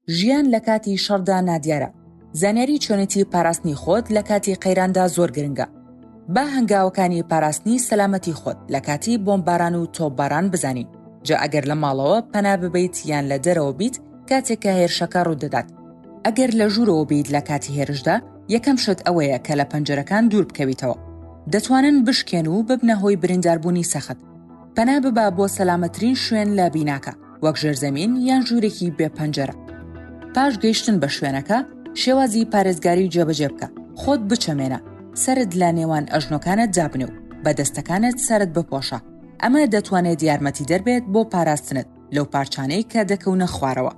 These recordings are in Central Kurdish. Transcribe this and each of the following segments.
ژیان لە کاتی شەڕدا نادیارە. زانیاری چۆنێتی پاراستنی خۆت لە کاتی قەیراندا زۆر گرنگە. با هەنگاوەکانی پاراستنی سەلامەتی خۆت لە کاتی بۆمباران و تۆپباران بزانین، جا ئەگەر لە ماڵەوە پەنا ببەیت یان لە دەرەوە بیت کاتێک کە هێرشەکە ڕوودەدات. ئەگەر لە ژوورەوە بیت لە کاتی هێرشدا، یەکەم شت ئەوەیە کە لە پەنجەرەکان دوور بکەویتەوە. دەتوانن بشکێن و ببنە هۆی برینداربوونی سەخت. پەنا ببە بۆ سەلامەترین شوێن لە بیناکە. وەک ژێرزەمین یان ژوورێکی بێ پەنجەرە. پاش گەیشتن بە شوێنەکە، شێوازی پارێزگاری جێبەجێ بکە، خۆت بچەمێنە، سەرت لە نێوان ئەژنۆکانت دابنێ و بە دەستەکانت سەرت بپۆشە، ئەمە دەتوانێت یارمەتیدەر بێت بۆ پاراستنت لەو پارچانەی کە دەکەونە خوارەوە.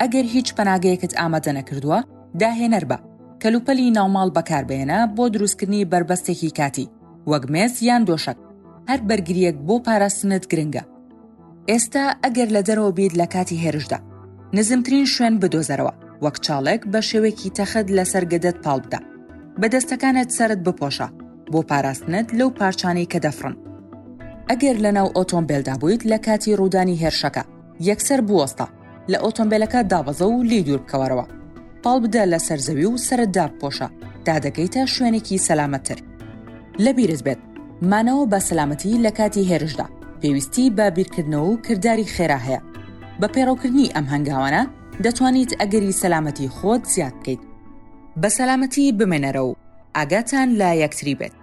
ئەگەر هیچ پەناگەیەکت ئامادە نەکردووە، داهێنەر بە، کەلوپەلی ناوماڵ بەکاربهێنە بۆ دروستکردنی بەربەستێکی کاتی، وەک مێز یان دۆشەک. هەر بەرگرییەک بۆ پاراستنت گرنگە. ئێستا ئەگەر لە دەرەوە بیت لە کاتی هێرشدا، نزمترین شوێن بدۆزەرەوە، وەک چاڵێک بە شێوەیەکی تەخت لەسەر گەدەت پاڵ بدە. بە دەستەکانت سەرت بپۆشە بۆ پاراستنت لەو پارچانەی کە دەفڕن. ئەگەر لەناو ئۆتۆمبێلدا بوویت لە کاتی ڕوودانی هێرشەکە، یەکسەر بوەستە، لە ئۆتۆمبێلەکە دابەزە و لێی دوور بکەوەرەوە. پاڵ بدە لەسەر زەوی و سەرت دابپۆشە تا دەگەیتە شوێنێکی سەلامەتتر. لەبیرت بێت، مانەوە بە سەلامەتی لە کاتی هێرشدا، پێویستی بە بیرکردنەوە و کرداری خێرا هەیە. بە پەیڕەوکردنی ئەم هەنگاوانە، دەتوانیت ئەگەری سەلامەتی خۆت زیاد بکەیت. بە سەلامەتی بمێنەرەوە و ئاگاتان لە یەکتری بێت.